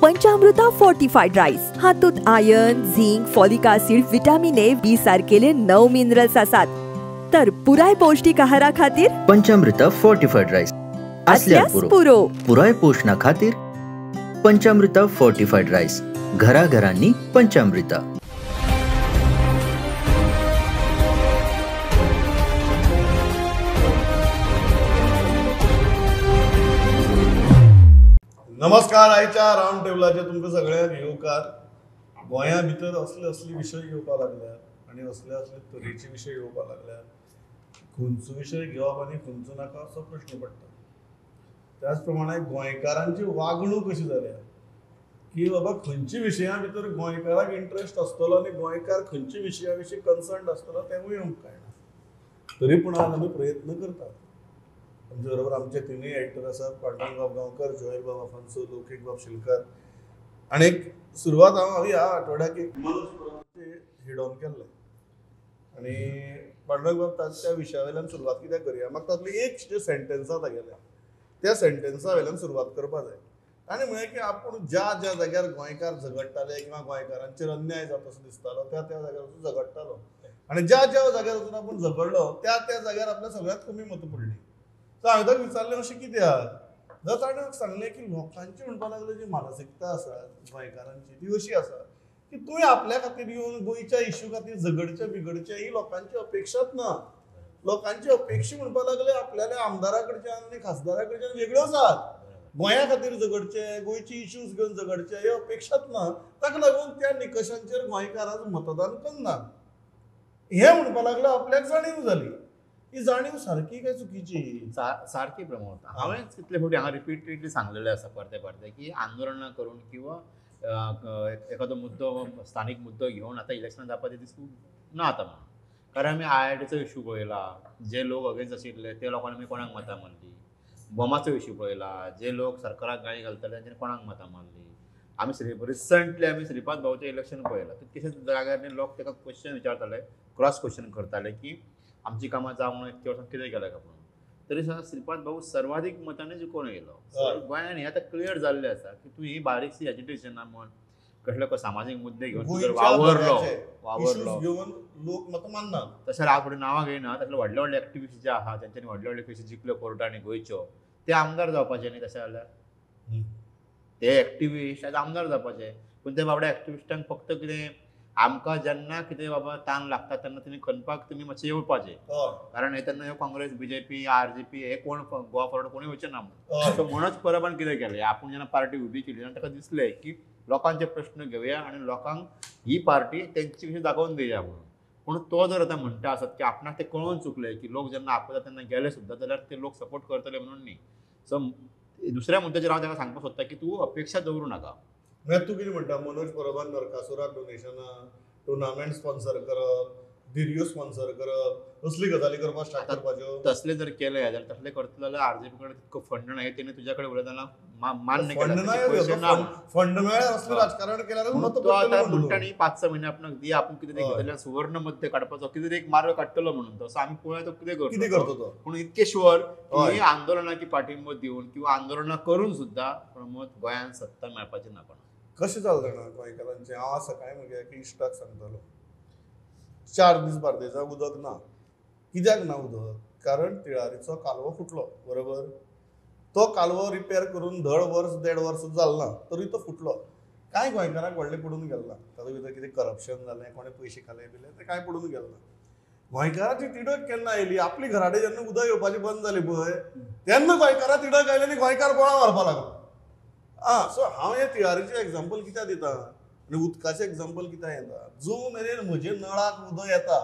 पंचामृता fortified rice हातूंत iron, zinc, folic acid, vitamin A, B सारकेले 9 minerals आसात। तर पुराय पौष्टिक आहारा खातीर पंचामृता फोर्टिफाईड राईस असल्यास पुरो। पुराय पोषणा खातीर पंचामृता फोर्टिफाईड राईस, घराघरांनी पंचामृता। नमस्कार, आयच्या राउंड टेबलाचे तुमकां सगळ्यांक येवकार। गोंया भितर असले असले विशय येवपाक लागल्या आनी असले असले तरेचे विशय येवपाक लागल्या। खंयचो विशय घेवप आनी खंयचो नाका असो प्रश्न पडटा। त्याच प्रमाणे गोंयकारांची वागणूक कशी जाल्या की बाबा खंयच्या विशया भितर गोंयकाराक इंट्रस्ट आसतलो आनी गोंयकार खंयच्या विशया विशीं कन्सर्न आसतलो तेंवूय आमकां कळना। तरी पूण आज आमी प्रयत्न करतात। आमचे बरोबर आमचे तिनूय एक्टर आसात, पांडुरंगबाब गांवकर, जोएलबाब आफान्सो, लौकीकबाब शिलकर। आनी एक सुरवात हांव ह्या आठवड्याक एक मनोज परबाचे हेड ऑन केल्लें आनी पांडुरंगबाब त्या विशया वयल्यान सुरवात कित्याक करुया, म्हाका तातूंतलें एक जे सेंटेन्सां तागेलें त्या सेंटेन्सा वयल्यान सुरवात करपाक जाय। ताणें म्हळें की आपूण ज्या ज्या जाग्यार गोंयकार झगडटाले किंवा गोंयकारांचेर अन्याय जाता असो दिसतालो त्या त्या जाग्यार वचून झगडटालो आनी ज्या ज्या जाग्यार वचून आपूण झगडलो त्या त्या जाग्यार आपल्या सगळ्यांत कमी मतां पडलीं। हांवें ताका विचारलें अशें कित्याक, जाल्यार ताणें सांगलें की लोकांची म्हणपाक लागले जी मानसिकता आसा गोंयकारांची ती अशी आसा की तुवें आपल्या खातीर येवन गोंयच्या इश्यू खातीर झगडचें बिगडचें ही लोकांची अपेक्षाच ना। लोकांची अपेक्षा म्हणपाक लागले आपल्याल्या आमदारा कडच्यान आनी खासदारा कडच्यान वेगळ्यो आसात। गोंया खातीर झगडचें, गोंयची इश्यूज घेवन झगडचें ही अपेक्षाच ना। ताका लागून त्या निकशांचेर गोंयकारांक मतदान करना हें म्हणपाक लागलें आपल्याक जाणीव जाली। ही जाणीव सारकी काय चुकीची? सारकी प्रमोद, हांवें कितले फावटी हांगा रिपीटेडली सांगलेलें आसा परते परते की आंदोलनां करून किंवा एखादो मुद्दो स्थानीक मुद्दो घेवन आतां इलेक्शनां जावपाचें दिसूंक ना आतां म्हणून। कारण आमी IITचो इशू पळयला, जे लोक अगेन्स्ट आशिल्ले ते लोकांनी आमी कोणाक मतां मारली। बॉमाचो इशू पळयला, जे लोक सरकाराक गाळी घालताले तांच्यांनी कोणाक मतां मारली। आमी रिसंटली आमी श्रीपाद भाऊचें इलेक्शन पळयलां, तितकेशेच जाग्यार लोक ताका क्वेश्चन विचारताले, क्रॉस क्वेश्चन करताले की आमची कामां जावंक ना इतके वर्सां कितें केलें काय म्हणून। तरी सुद्दां श्रीपाद भाऊ सर्वाधीक मतांनी जिखून येयलो। गोंयान हें आतां क्लियर जाल्लें आसा की तूं ही बारीकशी एजिटेशनां म्हण कसले सामाजीक मुद्दे घेवन वावरलो वावरलो घेवन लोक मतां मानना। तशें हांव फुडें नांवां घेयना, तसले व्हडले व्हडले एक्टिविस्ट जे आहा तांच्यांनी व्हडले व्हडले केसी जिखल्यो कोर्टांनी गोंयच्यो, ते आमदार जावपाचे न्ही। तशें जाल्यार ते एक्टिविस्ट आयज आमदार जावपाचे, पूण ते बाबड्या एक्टिविस्टांक फक्त कितें आमकां जेन्ना कितें बाबा ताण लागता तेन्ना तुमी खणपाक तुमी मातशें येवपाचें, कारण हे तेन्ना ह्यो काँग्रेस, BJP, RJP हे कोण गोवा फॉरवर्ड कोणूय वचचे ना म्हणून। सो म्हणूनच परबान कितें केलें, आपूण जेन्ना पार्टी उबी केली तेन्ना ताका दिसलें की लोकांचे प्रश्न घेवया आनी लोकांक ही पार्टी तेंची कशी दाखोवन दिवया म्हणून। पूण तो जर आतां म्हणटा आसत की आपणाक तें कळोन चुकलें की लोक जेन्ना आपयता तेन्ना गेले सुद्दां जाल्यार ते लोक सपोर्ट करतले म्हणून न्ही। सो दुसऱ्या मुद्द्याचेर हांव ताका सांगपाक सोदता की तूं अपेक्षा दवरूं नाका। म्हळ्यार तूं कितें म्हणटा, मनोज परबान नरकासुराक डोनेशनां, टुर्नामेंट स्पॉन्सर करप, धिरयो स्पॉन्सर करप, असली गजाली करपाक स्टार्ट करपाच्यो? तसले जर केले जाल्यार तसले करतले जाल्यार आरजेपी कडेन तितको फंड ना, तेणे तुज्या कडेन उलयतना मान्य केलें। फंड मेळ्ळ्यार असलें राजकारण केल्यार तो आतां म्हणटा न्ही 5-6 म्हयने आपणाक दी, आपूण कितें तरी घेतल्यार सुवर्ण मध्य काडपाचो कितें तरी एक मार्ग काडटलो म्हणून। तसो आमी पळोवया तो कितें करता तो। पूण इतकें शुअर की आंदोलनाची पाठिंबो दिवन किंवा आंदोलनां करून सुद्दां प्रमोद गोंयांत सत्ता मेळपाची ना कोणाक। कशें जालें जाणा गोंयकारांचें, हांव सकाळीं म्हज्या एका इश्टाक सांगतालो, 4 दीस बार्देजाक उदक ना। कित्याक ना उदक? कारण तिळारीचो कालवो फुटलो, बरोबर? तो कालवो रिपेर करून धड वर्स 1.5 वर्स जालें ना तरी तो फुटलो। कांय गोंयकारांक व्हडलें पडून गेलें ना, तातूंत भितर कितें करप्शन जालें, कोणें पयशे खाले बिले तें कांय पडून गेलें ना। गोंयकाराची तिडक केन्ना आयली, आपली घराडे जेन्ना उदक येवपाची बंद जाली पळय तेन्ना गोंयकारां तिडक आयली आनी गोंयकार बोळा मारपाक लागलो। आं, सो हांव हे तिळारीचें एग्जाम्पल कित्याक दिता आनी उदकाचें एग्जाम्पल कित्याक येता, जो मेरेन म्हजे नळाक उदक येता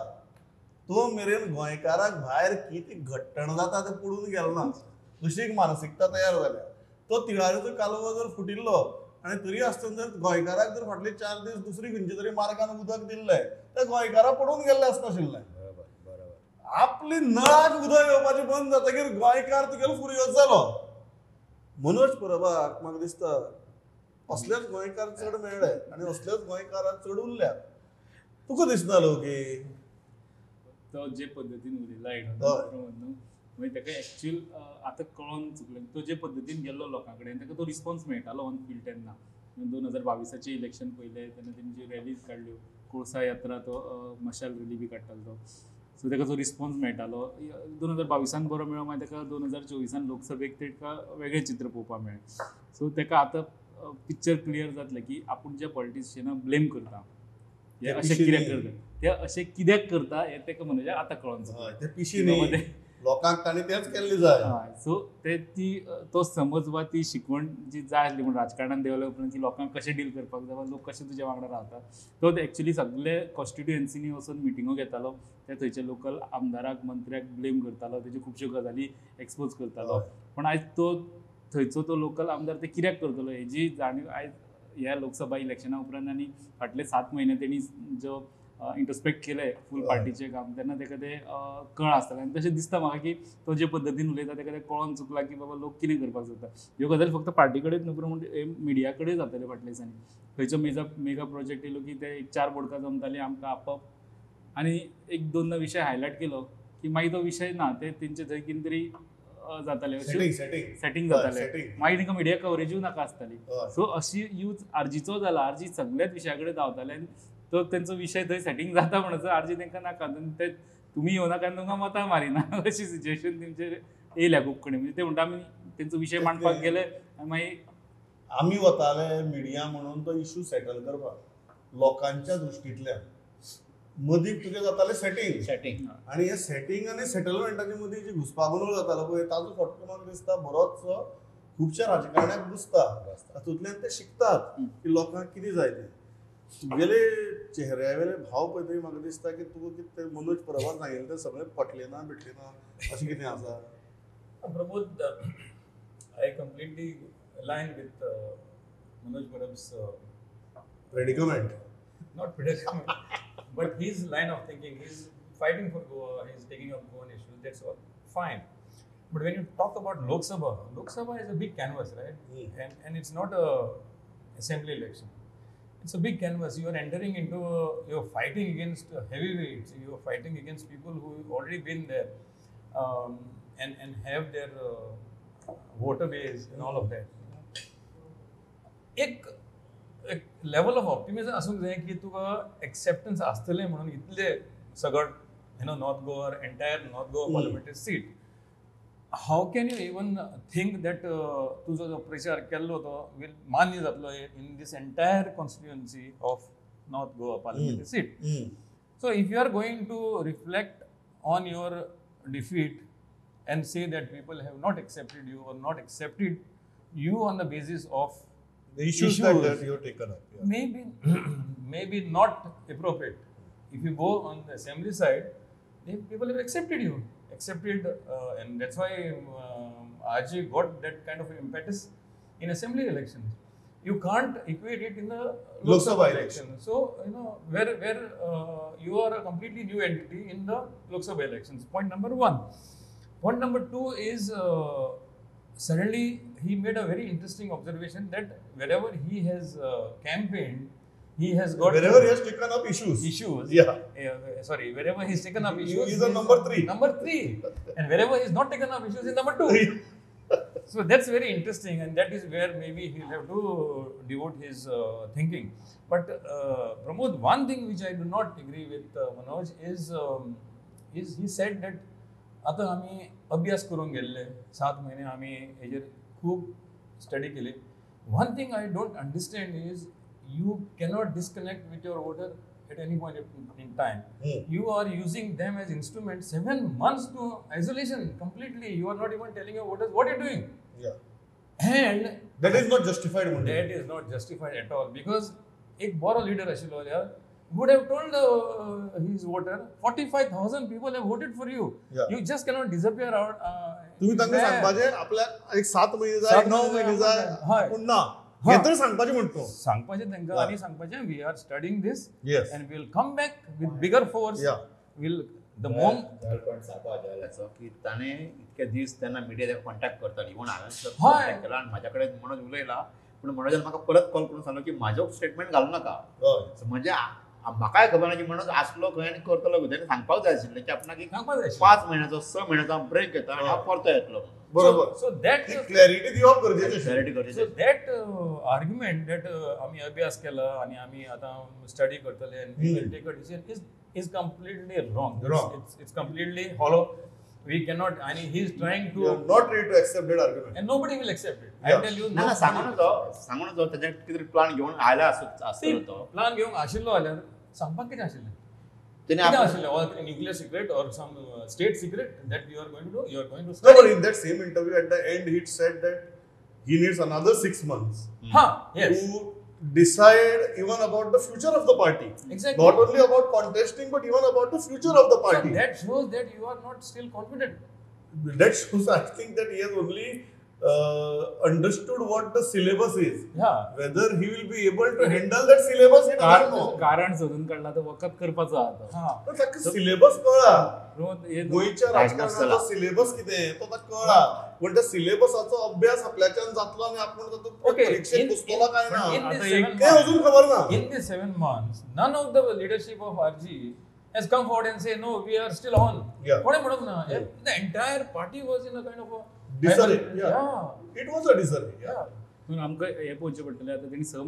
तो मेरेन गोंयकाराक भायर कितें घट्टण जाता तें पडून गेलें ना, अशी एक मानसिकता तयार जाल्या। तो तिळारीचो कालवो जर फुटिल्लो आनी तरी आसतना जर गोंयकाराक जर फाटले 4 दीस दुसरी खंयचे तरी मार्गान उदक दिल्लें तर गोंयकाराक पडून गेल्लें आसनाशिल्लें। आपली नळाक उदक येवपाचें बंद जातकीर गोंयकार तुगेलो फुरयोज जालो। मनोज परबाक म्हाका दिसता असलेच गोंयकार चड मेळ्ळे आनी असलेच गोंयकार चड उरल्यात। तुका दिसना लोकी तो जे पद्दतीन उलयला मागीर ताका एक्चुअल आतां कळोन चुकलें, तो जे पद्दतीन गेल्लो लोकां कडेन ताका तो रिस्पॉन्स मेळटालो ऑन फील्ड तेन्ना. 2022 इलेक्शन पयलें तेन्ना तेणी ज्यो रॅलीज काडल्यो, कोळसा यात्रा, तो मशाल रॅली बी काडटालो तो, सो ताका जो रिस्पॉन्स मेळटालो 2022 बरो मेळ्ळो. मागीर ताका 2024 लोकसभेक ताका वेगळें चित्र पळोवपाक मेळ्ळें. सो ताका आतां पिक्चर क्लियर जातलें की आपूण जे पॉलिटिशियनाक ब्लेम करता हे अशें कित्याक करता, ते अशें कित्याक करता हें ताका म्हणजे आतां कळोन जाता. लोकांक तांणी तेंच केल्लें जाय. सो ते ती तो समज वा ती शिकवण जी जाय आसली म्हण राजकारणान देंवल्या उपरांत की लोकांक कशें डील करपाक जाय वा लोक कशें तुज्या वांगडा रावता, तो एक्चुली सगळे कॉन्स्टिट्युएन्सीनी वचून मिटिंगो घेतालो, ते थंयचे लोकल आमदाराक मंत्र्याक ब्लेम करतालो, तेज्यो खुबश्यो गजाली एक्सपोज करतालो. पण आयज तो थंयचो तो लोकल आमदार ते कित्याक करतलो हेजी जाणीव आयज ह्या लोकसभा इलेक्शना उपरांत आनी फाटले 7 म्हयने तेणी जो इंट्रोस्पेक्ट केलें फूल पार्टीचें काम, तेन्ना ताका तें कळ आसतलें. आनी तशें दिसता म्हाका की तो जे पद्दतीन उलयता ताका तें कळोन चुकलां की बाबा लोक कितें करपाक सोदता. ह्यो गजाली फक्त पार्टी कडेन न्हू पूण मिडिया कडेन जाताले फाटल्या दिसांनी. खंयचो मेगा प्रोजेक्ट येयलो की ते एक 4 बोडकां जमतालीं आमकां आपप आनी 1-2 विशय हायलायट केलो की मागीर तो विशय ना, ते तेंचे थंय कितें तरी जातालें, सेटींग जातालें, मागीर तांकां मिडिया कवरेजूय नाका आसताली. सो अशी यूज आरजीचो जाला, आरजी सगळ्याच विशया कडेन धांवताले आनी तो तेंचो विशय थंय सेटींग जाता म्हणसर आरजी तांकां नाका, ते तुमी येवनाका आनी तुमकां मतां मारिना अशी सिच्युएशन तेंचेर येयल्या खूब कडेन. म्हणजे ते म्हणटा आमी तेंचो विशय मांडपाक गेले आनी मागीर आमी वताले मिडिया म्हणून तो इशू सेटल करपाक लोकांच्या दृश्टींतल्यान, मदीं तुजें जातालें सेटींग सेटींग आनी हे सेटींग आनी सेटलमेंटाचे मदीं जी घुसपागोंदळ जातालो पळय ताजो फटको म्हाका दिसता बरोचसो खुबश्या राजकारण्याक घुसता. तातूंतल्यान ते शिकतात की लोकांक कितें जाय तें. तुगेले चेहऱ्यावेले भाव पळयतकीर म्हाका दिसता की तुका कितें ते मनोज परबान सांगिल्लें तें सगळें पटलें ना बिटलें ना अशें कितें आसा? Pramod, I completely align with Manoj Parab's predicament. Not predicament, but his line of thinking. He's fighting for Goa, he's taking up Goan issues, that's all fine. But when you talk about Lok Sabha, Lok Sabha is a big canvas, right? Mm. And it's not a assembly election. It's a big canvas. You are entering into, you are fighting against heavyweights, you are fighting against people who have already been there and have their voter base and all of that. एक level of ऑप्टिमिजम आसूंक जाय की तुका acceptance आसतलें म्हणून इतले सगळ you know North Goa or entire North Goa parliamentary seat. How can you even think that तुजो जो प्रचार केल्लो तो वील मान्य जातलो in this entire constituency of North Goa parliamentary seat? So if you are going to reflect on your defeat and say that people have not accepted you or not accepted you on the basis of the issues that you have taken up, yeah. Maybe not appropriate. If you go on the assembly side, people have accepted you, and that's why RG got that kind of impetus in assembly elections. You can't equate it in the Lok Sabha election. So, you know, where you are a completely new entity in the Lok Sabha elections. Point number one. Point number two is suddenly he made a very interesting observation that wherever he has campaigned, he has got... Wherever he has taken up issues. Yeah. Wherever he has taken up issues... He is a number 3. Number 3. And wherever he has not taken up issues, he is number 2. So that's very interesting, and that is where maybe he'll have to devote his thinking. But Pramod, one thing which I do not agree with Manoj is he said that आतां आमी अभ्यास करूंक गेल्ले 7 म्हयने आमी हेजेर खूब study केली. One thing I don't understand is you cannot disconnect with your voter at any point in time. You are using them as instrument 7 months to isolation completely. You are not even telling your voters what you are doing. And that is not justified. That is not justified at all, because एक बरो leader आशिल्लो जाल्यार would have told his voter, 45,000 people have voted for you. Yeah. You just cannot disappear out. तुम्ही तांकां सांगपाचें आपल्याक एक 7 म्हयने जाय, 9 म्हयने जाय, पूण ना हें तर सांगपाचें म्हणटा. सांगपाचें तांकां आनी सांगपाचें we are studying this and we will come back with bigger force. Will the mom जाल्याचो की ताणें इतके दीस तेन्ना मिडिया कॉन्टॅक्ट करताली, इवन हांवें कॉन्टॅक्ट केला आनी म्हाज्या कडेन मनोज उलयला, पूण मनोजान म्हाका परत कॉल करून सांगलो की म्हाजो स्टेटमेंट घालूं नाका. म्हणजे म्हाकाय खबर ना की मनोज आसलो खंय आनी करतलो खंय. तेणें सांगपाक जाय आशिल्लें की आपणाक एक 5 म्हयन्याचो 6 म्हयन्याचो ब्रेक घेता आनी हांव परतो येतलो. बरोबर. सो that clarity दिवप गरजेचें. क्लॅरिटी गरजेचें. सो that argument that आमी अभ्यास केला आनी आमी आतां स्टडी करतले आनी we will take a decision is completely wrong. It's completely hollow. We cannot, and he is trying to, we are not ready to accept that argument and nobody will accept it. I tell you, ना सांगून तो सांगून तो ताच्या कितें plan घेवन आयला आसतलो तो प्लान घेवन आशिल्लो जाल्यार सांगपाक कितें आशिल्लें? कितें आशिल्लें? Or nuclear secret or some state secret that you are going to do, you are going to study. No, but in that same interview at the end he said that he needs another 6 months. Ha, yes. To decide even about the future of the party. Exactly. Not only about contesting, but even about the future of the party. So that shows that you are not still confident. That shows, I think, that he has only understood what the syllabus is. Yeah. Whether he will be able to handle that syllabus, he doesn't know. कारण सोदून काडला तर वखद करपाचो आतां. ताका syllabus कळ्ळा. गोंयच्या राजकारणाचो syllabus कितें तो ताका कळ्ळा. पण त्या सिलेबसाचो अभ्यास आपल्याच्यान जातलो आनी आपूण तातूंत परीक्षेक बसतलो काय ना तें अजून खबर ना. In the 7 months, none of the leadership of RG has come forward and say, no, we are still on. कोणें म्हणूंक ना. The entire party was in a kind of a disarray. Yeah. It was a disarray. Yeah. पूण आमकां हें पळोवचें पडटलें आतां तेणी 6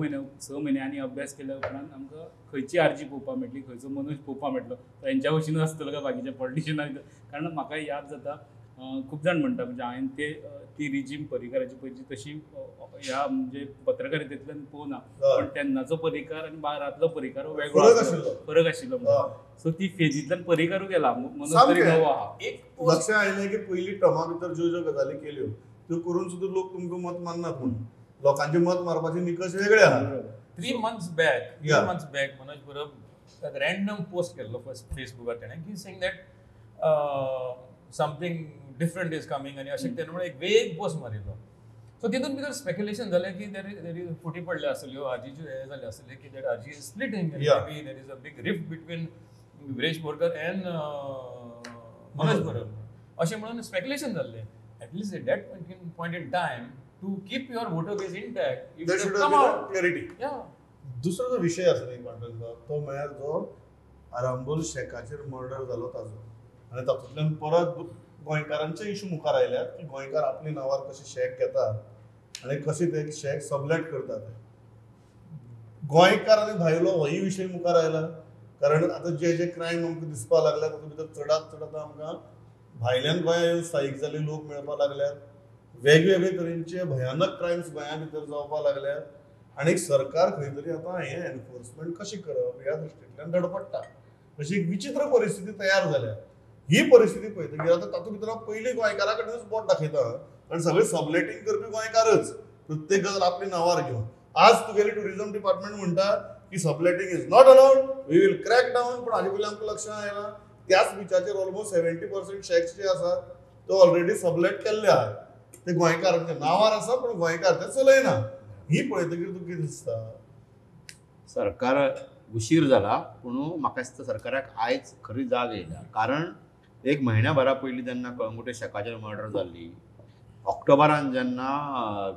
म्हयने आनी अभ्यास केल्या उपरांत आमकां खंयची आरजी पळोवपाक मेळटली, खंयचो मनोज पळोवपाक मेळटलो, हेंच्या भशेन आसतलो काय बाकीच्या पॉलिटिशियनांक. कारण म्हाका याद जाता खूब जाण म्हणटा म्हणजे हांवें ते ती रिजीम पर्रीकाराची पयली तशी ह्या म्हणजे पत्रकारितेंतल्यान पळोवना, पण तेन्नाचो पर्रीकार आनी बारांतलो पर्रीकार वेगळो फरक आशिल्लो. सो ती फेजींतल्यान पर्रीकारूय गेला, मनोज तरी नवो आहा. एक लक्षात आयलें की पयलीं टर्मा भितर ज्यो ज्यो गजाली केल्यो त्यो करून सुद्दां लोक तुमकां मत माननात म्हणून लोकांचे मत मारपाचे निकश वेगळे आहा. 3 months back, 3 months back Manoj Parab random post केल्लो फेसबुकार तेणें की saying that something different is coming आनी अशें तेणें म्हणून एक वेग पोस्ट मारिल्लो. सो तितून भितर स्पेक्युलेशन जालें की there is फुटी पडल्या आसल्यो, आरजीच्यो हें जालें आसलें की that RG is splitting, maybe there is a big rift between Viresh Borkar and Manoj Parab अशें म्हणून स्पेक्युलेशन जाल्लें. At least at that point in time to keep your voter base intact you should come out clarity. दुसरो जो विशय आसा न्ही पांडुरंग बाब, तो म्हळ्यार जो आरांबोल शेकाचेर मर्डर जालो ताजो, आनी तातूंतल्यान परत गोंयकारांचे इशू मुखार आयल्यात की गोंयकार आपल्या नांवार कशे शेक घेतात आनी कशे ते शेक सबलेट करतात. गोंयकार आनी भायलो होय विशय मुखार आयला, कारण आतां जे जे क्रायम आमकां दिसपाक लागल्यात तातूंत भितर चडांत चड आतां आमकां भायल्यान गोंया येवन स्थायीक जाल्ले लोक मेळपाक लागल्यात, वेगवेगळे तरेचे भयानक क्रायम्स गोंया भितर जावपाक लागल्यात आनी सरकार खंय तरी आतां हें एनफोर्समेंट कशें करप ह्या दृश्टींतल्यान धडपडटा. अशी एक विचित्र परिस्थिती तयार जाल्या. ही परिस्थिती पळयतकीर आतां तातूंत भितर हांव पयलीं गोंयकारा कडेनूच बोट दाखयता, कारण सगळे सबलेटींग करपी गोंयकारच, प्रत्येक गजाल आपली नांवार घेवन. आज तुगेली ट्युरिजम डिपार्टमेंट म्हणटा की subletting is not allowed, we will crack down. पूण हाजे पयलीं आमकां लक्षांत आयलां त्याच बिचाचेर ऑलमोस्ट 70% शॅक्स जे आसात ते ऑलरेडी सबलेट केल्ले आहात, ते गोंयकारांच्या नांवार आसा पूण गोंयकार ते चलयना. ही पळयतकीर तुका कितें दिसता? सरकार उशीर जाला, पूण म्हाका दिसता सरकाराक आयज खरी जाग येयल्या. कारण एक म्हयन्या भरा पयलीं जेन्ना कळंगूटे शेकाचेर मर्डर जाल्ली, ऑक्टोबरान जेन्ना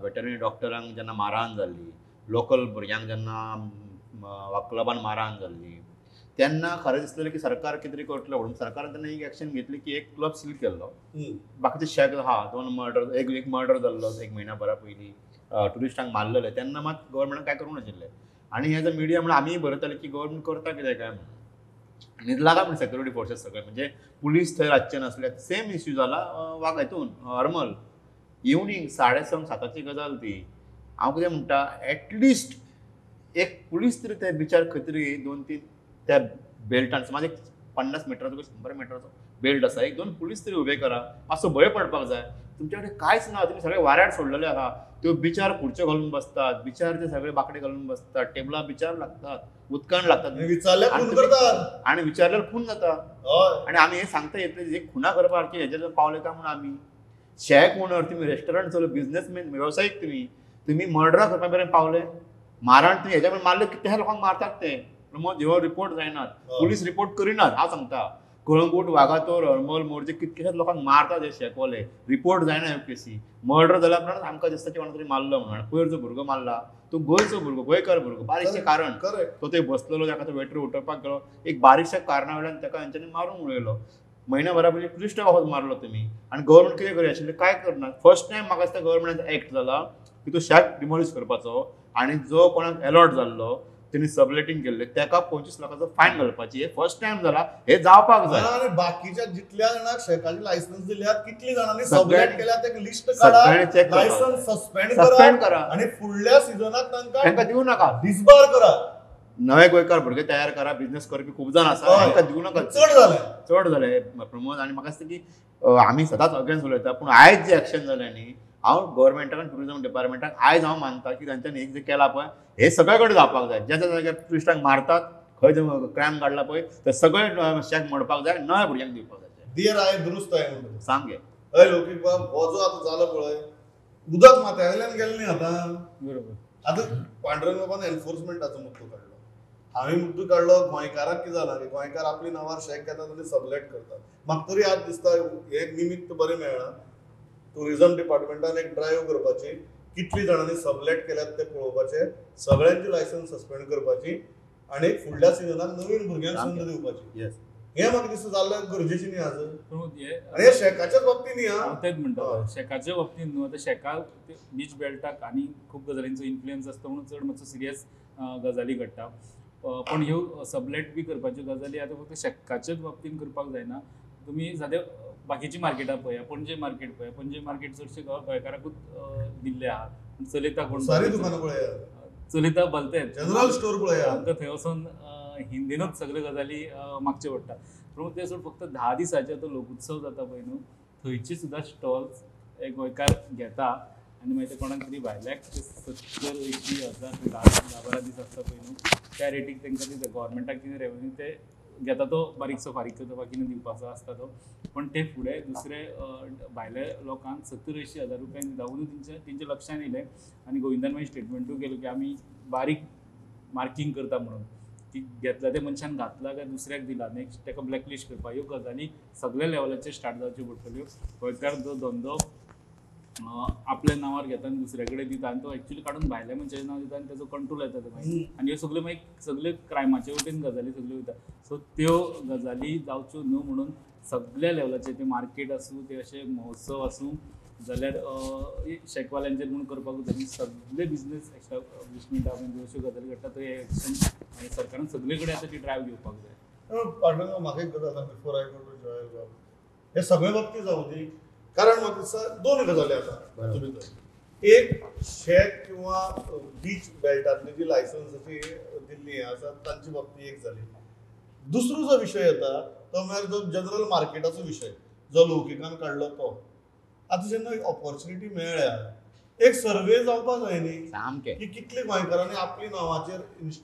वेटरनरी डॉक्टरांक जेन्ना मारहाण जाल्ली, लोकल भुरग्यांक जेन्ना क्लबान मारहाण जाल्ली, तेन्ना खरें दिसलें की सरकार कितें तरी करतलें म्हणून सरकारान तेन्ना एक एक्शन घेतली की एक क्लब सील केल्लो, बाकीचे शेक आहा 2 मर्डर, एक मर्डर जाल्लो एक म्हयन्या भरा पयलीं, ट्युरिस्टांक मारलेले, तेन्ना मात गव्हर्मेंटान कांय करूंक नाशिल्लें. आनी एज अ मिडिया म्हणून आमीय बरयताले की गव्हर्मेंट करता कितें काय म्हणून, न्हिदला काय म्हण सेक्युरिटी फोर्सेस सगळे, म्हणजे पुलीस थंय रातचे नासले. सेम इश्यू जाला वाग हितून हरमल, इवनींग 6:30 7 गजाल ती. हांव कितें म्हणटा, एटलिस्ट एक पुलीस तरी त्या बिचार खंय तरी 2-3 त्या बेल्टान, समज एक 50 मिटराचो 100 मिटराचो बेल्ट आसा, 1-2 पुलीस तरी उबे करा, मातसो भंय पडपाक जाय. तुमच्या कडेन कांयच ना, तुमी सगळे वाऱ्यार सोडलेले आहा. त्यो बिचार खुर्च्यो घालून बसतात, बिचार ते सगळे बाकडे घालून बसतात, टेबलां बिचार लागतात, उदकान लागतात, आनी विचारल्यार खून जाता. आनी आमी हें सांगता येतले जे खुना करपा सारके हेजेर पावले काय म्हणून आमी शॅक ओनर, तुमी रेस्टॉरंट चलो, बिजनेसमॅन, वेवसायीक, तुमी मर्डरां करपा मेरेन पावले, मारण तुमी हेज्या मेरेन मारले, कितल्या लोकांक मारतात ते. प्रमोद, ह्यो रिपोर्ट जायनात, पुलीस रिपोर्ट करिनात. हांव सांगता, कळंगूट, वागातोर, हरमल, मोरजे कितकेशेच लोकांक मारतात हे शेकवाले, रिपोर्ट जायना ह्यो केसी. मर्डर जाल्या उपरांत आमकां दिसता की कोणा तरी मारलो म्हणून. पयर जो भुरगो मारला तूं गोंयचो भुरगो, गोंयकार भुरगो, बारीकशें कारण, तो थंय बसलेलो, ताका तो वेटर उठोवपाक गेलो, एक बारीकश्या कारणा वयल्यान ताका हेंच्यांनी मारून उडयलो. म्हयन्या भरा पयलीं पुलीस स्टेशनाक मारलो तुमी. आनी गव्हर्मेंट कितें करी आशिल्लें, कांय करना. फर्स्ट टायम म्हाका दिसता गव्हर्मेंटाचो एक्ट जाला की तो शॅक डिमोलिश करपाचो आनी जो कोणाक एलॉट जाल्लो तेणी सबलेटींग केल्ले ताका 25 लाखाचो फायन घालपाची. हे फर्स्ट टायम जाला, हे जावपाक जाय. आनी बाकीच्या जितल्या जाणांक शॅकाची लायसन्स दिल्यात, कितली जाणांनी सबलेट केल्या ते लिस्ट काडा, लायसन्स सस्पेंड करा आनी फुडल्या सिजनाक तांकां दिवं नाका, डिसबार करा. नवे गोंयकार भुरगे तयार करा, बिझनेस करपी खूब जाण आसा, तांकां दिवं नाका. चड जालें, चड जालें प्रमोद. आनी म्हाका दिसता की आमी सदांच अगेन्स्ट उलयता, पूण आयज जे एक्शन जालें न्ही, हांव गव्हर्मेंटाक आनी टुरिजम डिपार्टमेंटाक आयज हांव मानता की तांच्यांनी एक जें केलां पळय हे सगळे कडेन जावपाक जाय. ज्या ज्या जाग्यार टुरिस्टांक मारतात, खंय क्रायम काडला पळय, ते सगळे शॅक मोडपाक जाय, नव्या भुरग्यांक दिवपाक जाय. देर आहे दुरुस्त आहे म्हणटा सामकें. हय लोकीक बाब, हो जो आतां जालो पळय, उदक माथ्या वयल्यान गेलें न्ही आतां. बरोबर. आतां पांडुरंग बाबान एनफोर्समेंटाचो मुद्दो काडलो, हांवें मुद्दो काडलो गोंयकाराक कितें जालां की गोंयकार आपली नांवार शॅक घेतात आनी सबलेट करतात. म्हाका तरी आज दिसता हें निमित्त बरें मेळ्ळां टुरिजम डिपार्टमेंटान एक ड्रायव्ह करपाची, कितली जाणांनी सबलेट केल्यात ते पळोवपाचे, सगळ्यांची लायसन्स सस्पेंड करपाची आनी फुडल्या सिजनाक नवीन भुरग्यांक संद दिवपाची. हें म्हाका दिसता जाल्ल्याक गरजेचें न्ही आज. आनी हे शॅकाच्याच बाबतींत न्ही, हांव तेंच म्हणटा, शॅकाच्या बाबतींत न्हू. आतां शॅका बीच बेल्टाक आनी खूब गजालींचो इन्फ्लुयन्स आसता म्हणून चड मातसो सिरियस गजाली घडटा. पण ह्यो सबलेट बी करपाच्यो गजाली आतां फक्त शॅकाच्याच बाबतींत करपाक जायना. तुमी सादें बाकीची मार्केटां पळया, पणजे मार्केट पळया, पणजे मार्केट चडशे गोंयकाराकूच दिल्ले आहा, चलयता कोण, दुकानां पळया, चलयता भलतेच, जनरल स्टोर पळया, आमकां थंय वचून हिंदीनूच सगळ्यो गजाली मागच्यो पडटा. पूण ते सोड फक्त 10 दिसांचे आतां लोकोत्सव जाता पळय न्हू, थंयची सुद्दां स्टॉल्स एक गोंयकार घेता आनी मागीर ते कोणाक तरी भायल्याक 70-80 हजार 10-12 दीस आसता पळय न्हू, त्या रेटीक तांकां दिता. गव्हर्मेंटाक कितें रेवन्यू ते घेता तो बारीकसो फारीक करता, बाकी दिवपाचो आसता तो. पण ते फुडें दुसरे भायल्या लोकांक 70-80 हजार रुपयांक दिता. अंदू तेंच्या लक्षान येयलें आनी गोविंदान मागीर स्टेटमेंटूय केलो की आमी बारीक मार्कींग करता म्हणून, की घेतला ते मनशान घातला काय दुसऱ्याक दिला, नेक्स्ट ताका ब्लॅकलिस्ट करपाक. ह्यो गजाली सगळ्या लेवलाचेर स्टार्ट जावच्यो पडटल्यो. गोंयकार जो धंदो आपल्या नांवार घेता आनी दुसऱ्या कडेन दिता आनी तो एक्चुअली काडून भायल्या मनशाचें नांव दिता आनी ताचो कंट्रोल येता ते मागीर. आनी ह्यो सगल्यो मागीर सगल्यो क्रायमाचे वटेन गजाली सगल्यो वयता. सो त्यो गजाली जावच्यो न्हू म्हणून सगल्या लेवलाचेर, ते मार्केट आसूं, ते अशे महोत्सव आसूं, जाल्यार शॅकवाल्यांचेर म्हूण करपाक जाय. सगळे बिजनेस एस्टाब्लिशमेंट आहा अश्यो गजाली घडटा, थंय एक्शन आनी सरकारान सगळे कडेन आतां ती ड्रायव्ह घेवपाक जाय. पांडुरंग, म्हाका एक गजाल before I go to Joel बाब, हे सगळे बाबतींत जावं दी, कारण म्हाका दिसता दोन गजाली आसा. एक, शॅक किंवा बीच बेल्टांतली जी लायसन्साची दिल्ली आसा तांची बाबतींत एक जाली. दुसरो जो विशय येता तो म्हळ्यार जो जनरल मार्केटाचो विशय जो लौकिकान काडलो तो. आतां जेन्ना ऑपॉर्च्युनिटी मेळ्ळ्या, एक सर्वे जावपाक जाय न्ही, सामकें, की कितले गोंयकारांनी आपली नांवाचेर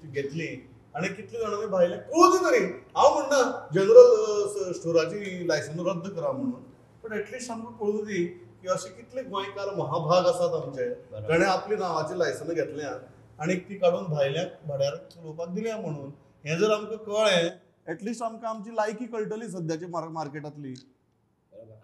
घेतली आनी कितले जाणांनी भायले कळूं तरी. हांव म्हणना जनरल स्टोराची लायसन्स रद्द करा म्हणून, पण एटलिस्ट आमकां कळूं दी की अशे कितले गोंयकार महाभाग आसात आमचे जाणें आपली नांवाची लायसनां घेतल्या आनी ती काडून भायल्याक भाड्यार चलोवपाक दिल्या म्हणून. हें जर आमकां कळ्ळें एटलिस्ट आमकां आमची लायकी कळटली सद्याची मार्केटांतली.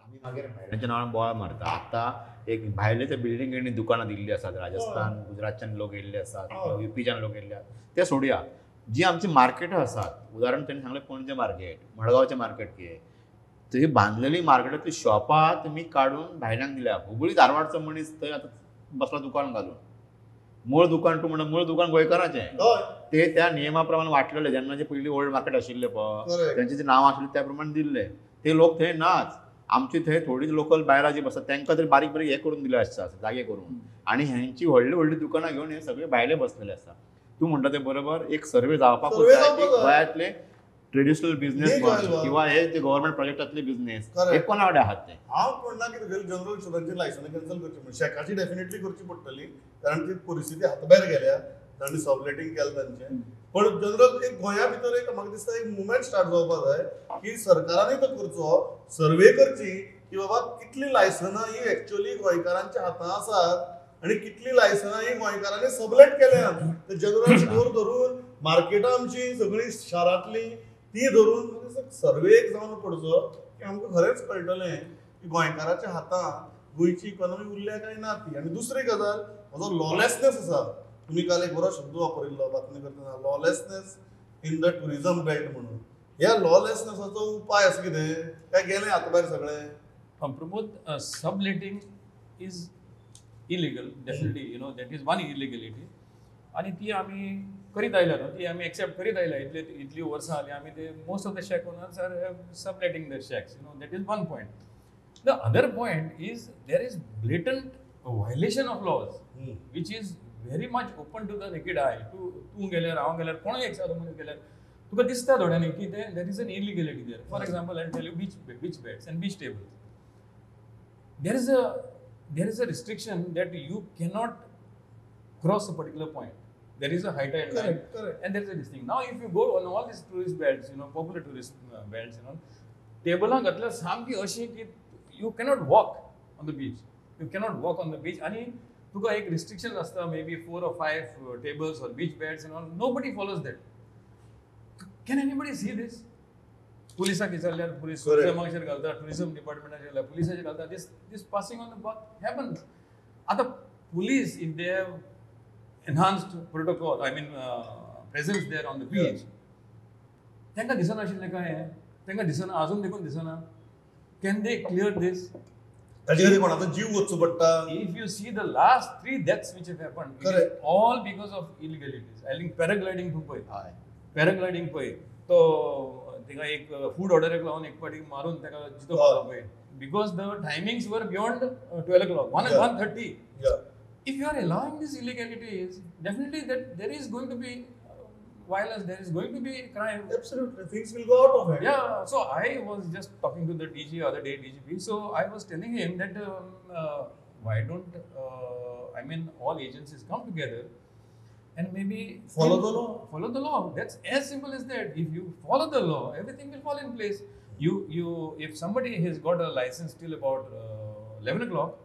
आमी मागीर भायल्यांच्या नांवान बोवाळ मारता. आतां एक भायले ते बिल्डिंग दुकानां दिल्ली आसात, राजस्थान गुजरातच्यान लोक येयल्ले आसात, युपीच्यान लोक येयल्ले आसात, ते सोडया. जी आमची मार्केटां आसात, उदाहरण तेणी सांगलें पणजे मार्केट, मडगांवचें मार्केट, कितें थंय बांदलेली मार्केटांतली शॉपां तुमी काडून भायल्यांक दिल्या. हुबळी धारवाडचो मनीस थंय आतां बसला दुकान घालून, मूळ दुकान तूं म्हणटा, मूळ दुकान गोंयकाराचें, ते त्या नियमा प्रमाण वांटलेले. जेन्ना जे पयलीं ओल्ड मार्केट आशिल्लें पळय, तेंचे जे नांव आशिल्लें त्या प्रमाण दिल्लें, ते लोक थंय नाच. आमची थंय थोडी लोकल बायलां जी बसतात तांकां तरी बारीक बारीक हे करून दिले आसता, जागे करून, आनी हेंची व्हडली व्हडली दुकानां घेवन हे सगळे भायले बसलेले आसता. तूं म्हणटा तें बरोबर, एक सर्वे जावपाक जाय की गोंयांतले ट्रेडिशनल बिझनेस किंवा हे जे गव्हर्मेंट प्रोजेक्टातले बिझनेस हे कोणा कडेन आहात ते. हांव म्हणना की जनरल स्टोरांची लायसनां कॅन्सल करची म्हणून, शॅकाची डेफिनेटली करची पडटली, कारण ती परिस्थिती हाताभायर गेल्या, तांणी सबलेटींग केलें तांचें. पण जनरल एक गोंया भितर एक म्हाका दिसता एक मुवमेंट स्टार्ट जावपाक जाय की सरकारानूय तो करचो, सर्वे करची की बाबा कितली लायसनां ही एक्चुअली गोंयकारांच्या हातांत आसात आनी कितली लायसनां ही गोंयकारांनी सबलेट केल्यात. जनरल स्टोर धरून मार्केटां आमची सगळीं शारांतली ती धरून सर्वे एक जावन पडचो की आमकां खरेंच कळटलें की गोंयकाराच्या हातांत गोंयची इकॉनॉमी उरल्या काय ना ती. आनी दुसरी गजाल, जो लॉलेसनेस आसा तुमी काल एक बरो शब्द वापरिल्लो बातमी करतना, lawlessness in the tourism belt म्हणून. ह्या लॉलेसनेसाचो उपाय असो कितें काय गेलें हाता भायर सगळें? Pramod, subletting is illegal definitely, you know that is one illegality. आनी ती आमी करीत आयल्या न्हू, ती आमी एक्सेप्ट करीत आयल्या इतले इतली वर्सां जालीं आमी ते most of the shack owners are subletting the shacks, you know that is one point. The other point is there is blatant violation of laws which is very much open to the naked eye. तूं गेल्यार हांव गेल्यार कोणूय एक सादो मनीस गेल्यार तुका दिसता थोड्यांनी की तें there is an illegality there. For example I tell you beach beds and beach tables, there is a restriction that you cannot cross a particular point. There is a high tide line. Correct. And there is a this thing. Now if you go on all these tourist belts, you know, popular tourist belts, you know, टेबलां घातल्या सामकी अशी की you cannot walk on the beach. You cannot walk on the beach. आनी तुका एक restriction आसता, maybe 4 or 5 tables or beach beds and all. Nobody follows that. Can anybody see this? पुलिसाक विचारल्यार police टुरिजमाचेर घालता, टुरिजम डिपार्टमेंटाचेर घालता, पुलिसाचेर घालता. This this passing on the buck happens. आतां police if they have enhanced protocol, I mean presence there on the beach, तांकां दिसनाशिल्लें काय हें? तांकां दिसना, अजून देखून दिसना. Can they clear this? ताजे खातीर कोणाचो जीव वचचो पडटा. If you see the last 3 deaths which have happened, all because of illegalities. I think paragliding तूं पळय, पॅराग्लायडींग पळय, तो थिंगा एक फूड ऑर्डराक लावन एक पाटी मारून ताका जितो मारलो पळय, because the timings were beyond 12 o'clock, 1 and 1:30. If you are allowing these illegalities, definitely that there is going to be violence, there is going to be crime. Absolutely, things will go out of hand. Yeah, so I was just talking to the DG other day, DGP. So I was telling him that why don't I mean all agencies come together and maybe follow the law. Follow the law. That's as simple as that. If you follow the law, everything will fall in place. You if somebody has got a license till about 11 o'clock,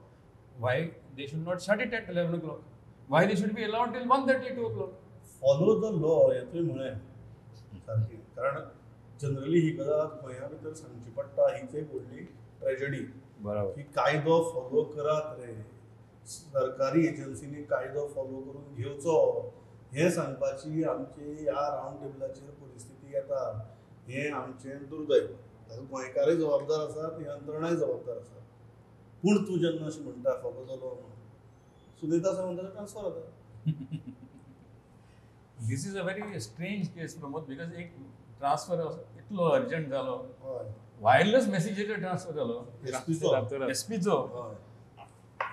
why they should not shut it at 11 o'clock? Why they should be allowed till 1:30, 2 o'clock? Follow the law हें तुवें म्हळें सारकें, कारण generally ही गजाल गोंया भितर सांगची पडटा, हीच एक व्हडली ट्रेजडी. बरोबर, की कायदो फॉलो करात रे, सरकारी एजन्सीनी कायदो फॉलो करून घेवचो हें सांगपाची आमची ह्या रावंड टेबलाचेर परिस्थिती येता, हें आमचें दुर्दैव. ताका गोंयकारय जबाबदार आसात, यंत्रणाय जबाबदार आसात. पूण तूं जेन्ना अशें म्हणटा फॉलो the law म्हणून, सुनीता सावंताचो ट्रान्सफर जाता. This is a very strange case, Pramod, because एक ट्रान्सफर इतलो अर्जंट जालो, वायरलेस मेसेजीचेर ट्रान्सफर जालो एसपीचो,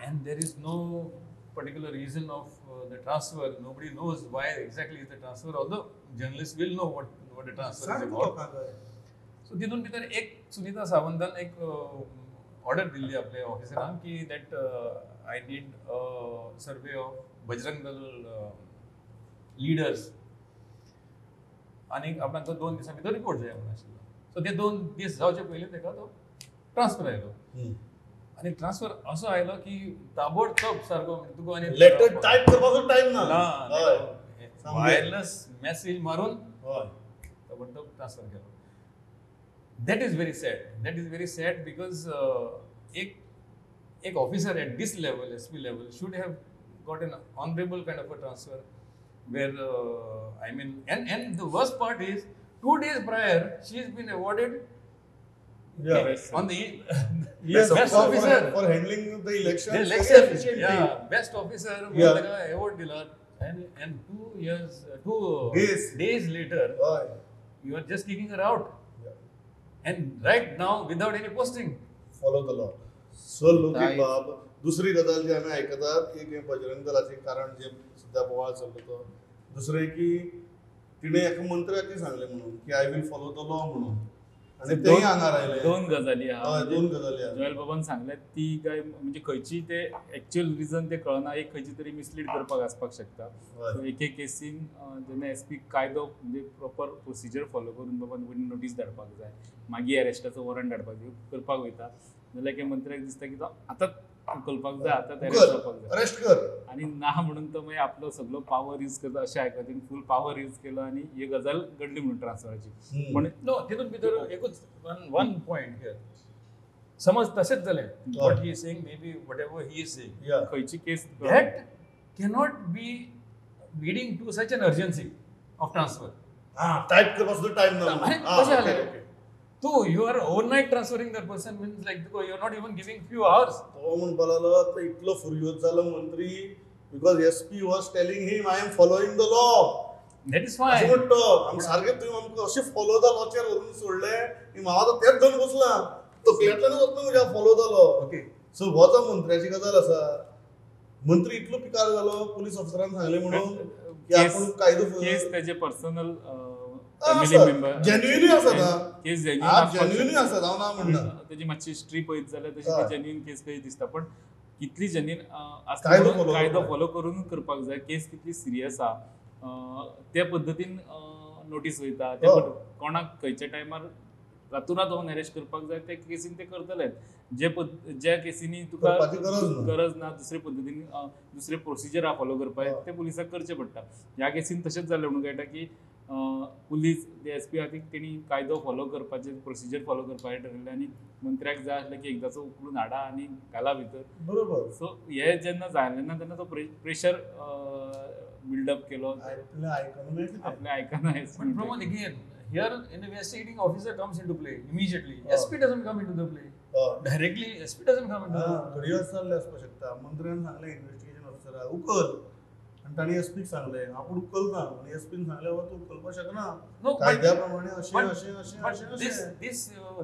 and there is no particular reason of the transfer. Nobody knows why exactly is the transfer, although journalist will know what the transfer is about. So तितून भितर एक सुनीता सावंतान एक order दिल्ली आपल्या ऑफिसरांक की that I need survey of Bajrang Dal leaders आनी आपणाक तो 2 दिसां भितर रिपोर्ट जाय म्हणून आशिल्लो. सो ते 2 दीस जावचे पयलीं ताका तो ट्रान्सफर आयलो, आनी ट्रान्सफर असो आयलो की ताबडतोब सारको तुका आनी लेटर टायप करपाचो टायम ना, वायरलेस मॅसेज मारून ताबडतोब ट्रान्सफर केलो. That is very sad. That is very sad because एक officer at this level, SP level, should have got an honorable kind of a transfer where I mean, and the worst part is 2 days prior she has been awarded on the yes, best officer for handling the election. The election, yeah, best officer award dila, and 2 years, 2 days later, you are just kicking her out. And right now without any posting. Follow the law. So लोकीक बाब दुसरी गजाल जी आमी आयकतात, एक हें बजरंग दलाचें कारण जें सद्या बोवाळ चल्लो तो, दुसरें की तिणें एका मंत्र्याकय सांगलें म्हणून की I will follow the law म्हणून, आनी तेय आंगार आयले. दोन गजाली आहा. दोन गजाली आहा. जोएल बाबान सांगलें ती काय म्हणजे खंयची ते एक्चुअल रिजन ते कळना, एक खंयची तरी मिसलीड करपाक आसपाक शकता. एक एक केसीन जेन्ना एस पी कायदो म्हणजे प्रॉपर प्रोसिजर फॉलो करून बाबा नोटीस धाडपाक जाय, मागीर अरेस्टाचो वॉरंट धाडपाक जाय करपाक वयता, जाल्यार एका मंत्र्याक दिसता की तो आतां उखलपाक जाय, आतां अरेस्ट जावपाक जाय, अरेस्ट कर, आनी ना म्हणून तो मागीर आपलो सगळो पावर यूज करता अशें आयकलां. तेणी फूल पावर यूज केलो आनी ही गजाल घडली म्हणून ट्रान्सफराची. पण नो, तितून भितर एकूच वन पॉयंट here, समज तशेंच जालें, what he is saying maybe whatever he is saying, खंयची case that cannot be leading to such an urgency of transfer? हां, टायप करपाक सुद्दां टायम ना. कशें जालें? तूं you are overnight transferring that person, means like you are not even giving few hours. तो म्हणपाक लागलो आतां इतलो फुर्योज जालो मंत्री because SP was telling him I am following the law. That is fine. अशें म्हणटा आमी सारकें तुवें आमकां अशें फॉलो the लॉचेर व्हरून सोडलें की हांव आतां तेंच धरून बसलां, तकलेंतल्यानूच वतना म्हज्या follow the law. Okay, so हो जो मंत्र्याची गजाल आसा, मंत्री इतलो पिकार जालो पुलीस ऑफिसरान सांगलें म्हणून की आपूण कायदो केस तेजे पर्सनल फॅमिली मेंबर जेन्युइनूय आसा, केस जेन्युइनूय आसा, हांव ना म्हणना. तेजी मातशी हिस्ट्री पळयत जाल्यार तशी ती जेन्युइन केस कशी दिसता, पण कितली जेन्युइन आसता कायदो फॉलो करून करपाक जाय. केस कितली सिरियस आहा त्या पद्दतीन नोटीस वयता, त्या कोणाक खंयच्या टायमार रातोरात वचून अरेस्ट करपाक जाय त्या केसीन ते करतले. जे ज्या केसीनी तुका गरज ना दुसरे पद्दतीन दुसरे प्रोसिजर फॉलो करपाक ते पुलिसाक करचें पडटा. ह्या केसीन तशेंच जालें म्हणून कळटा की पुलीस एस पी आहा तेणी कायदो फॉलो करपाचें प्रोसिजर फॉलो करपाचें ठरयलें आनी मंत्र्याक जाय आसलें की एकदांचो उखलून हाडा आनी घाला भितर. बरोबर. सो हे जेन्ना जालें ना तेन्ना तो प्रेशर बिल्डअप केलो आपल्या आयकना. But again, here investigating officer comes into play immediately. SP doesn't come into the play. Directly SP doesn't come into the play. घडये जाल्लें आसपाक शकता. मंत्र्यान सांगलें इन्व्हेस्टिगेशन ऑफिसराक उखल आनी ताणें एसपीक सांगलें आपूण उखलना आनी एसपीन सांगलें बाबा तूं उखलपाक शकना कायद्या प्रमाणे अशें अशें अशें अशें. This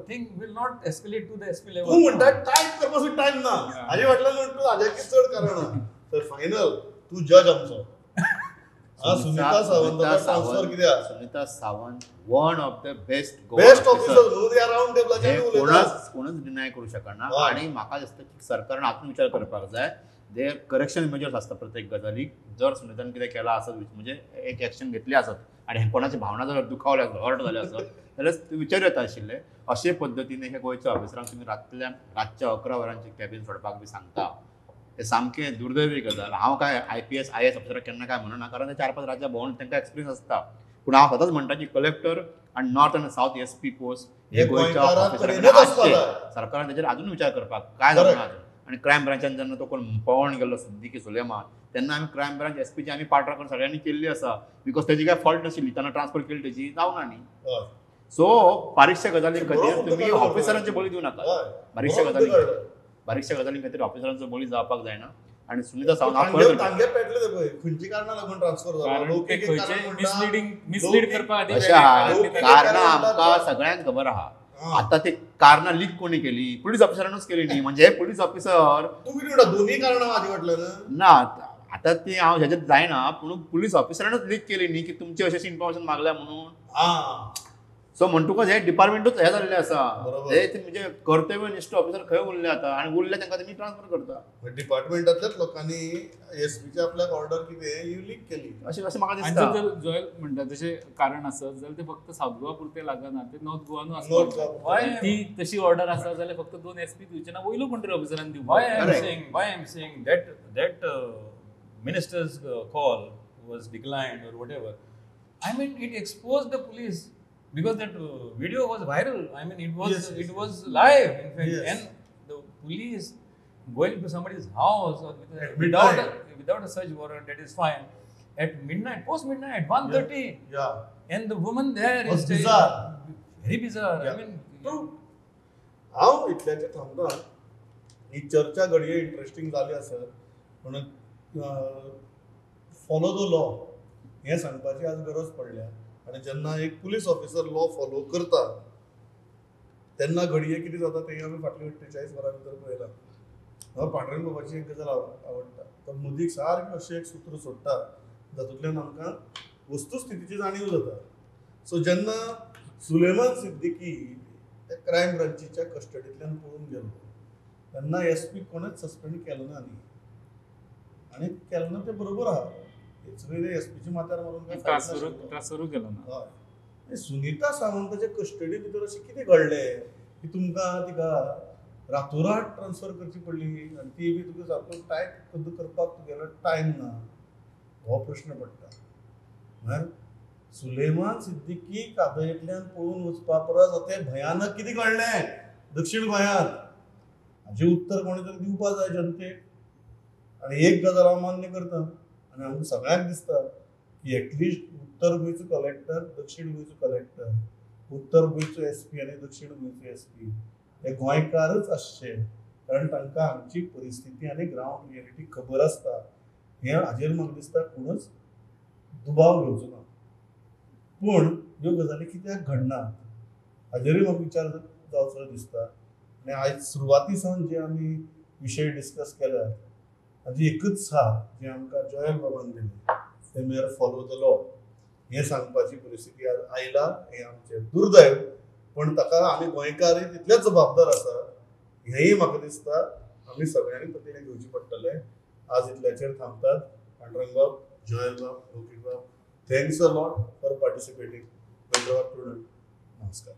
thing will not escalate to the SP level. तूं म्हणटा टायप करपाक सुद्दां टायम ना, हाजे फाटल्यान म्हणटा हाज्या कितें चड कारण आहा. तर फायनल तूं जज आमचो. सुनीता सावंत ट्रान्सफर कित्याक? Sunita Sawant one of the best best officer म्हणून ह्या रावंड टेबलाचेर उलयता, कोणूच डिनाय करूं शकना. आनी म्हाका दिसता की सरकारान आतून विचार करपाक जाय. जे करेक्शन मेजर्स आसता प्रत्येक गजालीक, जर सुनीतान कितें केलां आसत म्हणजे एक एक्शन घेतली आसत आनी कोणाची भावना जर दुखावल्या हर्ट जाल्या आसत जाल्यार विचार येता आशिल्ले. अशे पद्दतीन हे गोंयच्या ऑफिसरांक तुमी रातच्या 11 वरांचे कॅबीन सोडपाक बी सांगता, हे सामकें दुर्दैवी गजाल. हांव काय IPS IAS ऑफिसराक केन्ना काय म्हणना, कारण ते 4-5 राज्यां भोंवून तांकां एक्सपिरियन्स आसता. पूण हांव सदांच म्हणटा की कलेक्टर आनी नॉर्थ आनी सावथ SP post हे गोंयच्या ऑफिसरां कडेन आसचे. सरकारान ताचेर अजून विचार करपाक काय जावना अजून. आनी क्रायम ब्रांचान जेन्ना तो कोण पळोवन गेल्लो सिद्दीकी सुलेमान, तेन्ना आमी क्रायम ब्रांच एसपीची आमी पार्टनर करून सगळ्यांनी केल्ली आसा, because तेजी काय फॉल्ट नाशिल्ली, तेन्ना ट्रान्सफर केली तेजी जावना न्ही. सो बारीकश्या गजाली खातीर तुमी ऑफिसरांचे बळी दिवं नाका. बारीकश्या गजाली खातीर ऑफिसरांचो बळी जावपाक जायना. आनी सुनीता सावंत कारणां आमकां सगळ्यांक खबर आहा. आतां ते कारणां लीक कोणी केली? पुलीस ऑफिसरानूच केली न्ही. म्हणजे हे पुलीस ऑफिसर दोन्ही कारणां आदी वाटल्यान ना, आतां ती हांव हेज्यात जायना, पूण पुलीस ऑफिसरानूच लीक केली न्ही की तुमची अशी अशी इन्फॉर्मेशन मागल्या म्हणून. सो म्हणटकूच हे डिपार्टमेंटूच हें जाल्लें आसा, हे म्हणजे कर्तव्यनिश्ठ ऑफिसर खंय उरले आतां आनी उरले तांकां तुमी ट्रान्सफर करता. डिपार्टमेंटांतल्याच लोकांनी एसपीचे आपल्याक ऑर्डर कितें ही लीक केली अशें अशें म्हाका दिसता. जर जोयल म्हणटा तशें कारण आसत जाल्यार तें फक्त सावथ गोवा पुरतें लागना, तें नॉर्थ गोवानूय आसपाक. ती तशी ऑर्डर आसा जाल्यार फक्त 2 SP दिवचे ना, वयलो कोण तरी ऑफिसरान दिवपाक. Why I am saying that that minister's call was declined or whatever, I mean it exposed the police. Because that video was viral. I mean, it was yes, it was live, in fact. Yes. And the police going to somebody's house or without a search warrant, that is fine. At midnight, post midnight, 1:30. Yeah. And the woman there was is bizarre. Very bizarre. Yeah. I mean, true. हांव इतल्याचेर थांबता. ही चर्चा घडये interesting जाली आसत, पूण follow the law हें सांगपाची आज गरज पडल्या. आनी जेन्ना एक पुलीस ऑफिसर लॉ फॉलो करता तेन्ना घडये कितें जाता तें आमी फाटल्या 48 वरां भितर पळयलां. म्हाका पांडुरंग बाबाची एक गजाल आवडटा, तो मुदीक सारकें अशें एक सूत्र सोडटा जातूंतल्यान आमकां वस्तुस्थितीची जाणीव जाता. सो जेन्ना सुलेमान सिद्दीकी त्या क्रायम ब्रांचीच्या कस्टडींतल्यान पळून गेलो तेन्ना एसपी कोणेच सस्पेंड केलो ना न्ही, आनी केलो ना तें बरोबर आहा. एसपीच्या माथ्यार मारून ट्रान्सफरूय केलो ना. हय, सुनीता सावंताच्या कस्टडी भितर अशें कितें घडलें की तुमकां तिका रातोरात ट्रान्सफर करची पडली आनी ती बी तुका सारको टायप करपाक तुगेलो टायम ना, हो प्रश्न पडटा. म्हळ्यार सुलेमान सिद्दीकी कादयेंतल्यान पळून वचपा परस तें भयानक कितें घडलें दक्षिण गोंयांत, हाजें उत्तर कोणें तरी दिवपा जाय जनतेक. आनी एक गजाल हांव मान्य करता, आनी आमकां सगळ्यांक दिसता की एटलिस्ट उत्तर गोंयचो कलेक्टर, दक्षिण गोंयचो कलेक्टर, उत्तर गोंयचो एस पी आनी दक्षिण गोंयचो एस पी हे गोंयकारच आसचे, कारण तांकां आमची परिस्थिती आनी ग्रावंड रियलिटी खबर आसता. हें हाजेर म्हाका दिसता कोणूच दुबाव घेवचो ना. पूण ह्यो गजाली कित्याक घडना हाजेरूय म्हाका विचार जावचो दिसता. आनी आयज सुरवाती सावन जे आमी विशय डिस्कस केल्यात हाजी एकूच आहा जी आमकां जॉयल बाबान दिली, तें म्हळ्यार फॉलो the law. हें सांगपाची परिस्थिती आज आयला, हें आमचें दुर्दैव. पण ताका आमी गोंयकारय तितलेच जबाबदार आसा हेंय म्हाका दिसता आमी सगळ्यांनी तकली घेवची पडटलें. आज इतल्याचेर थांबतात. पांडुरंग बाब, जॉयल बाब, लोकीट बाब, thanks a lot for participating. Hyderabad. नमस्कार.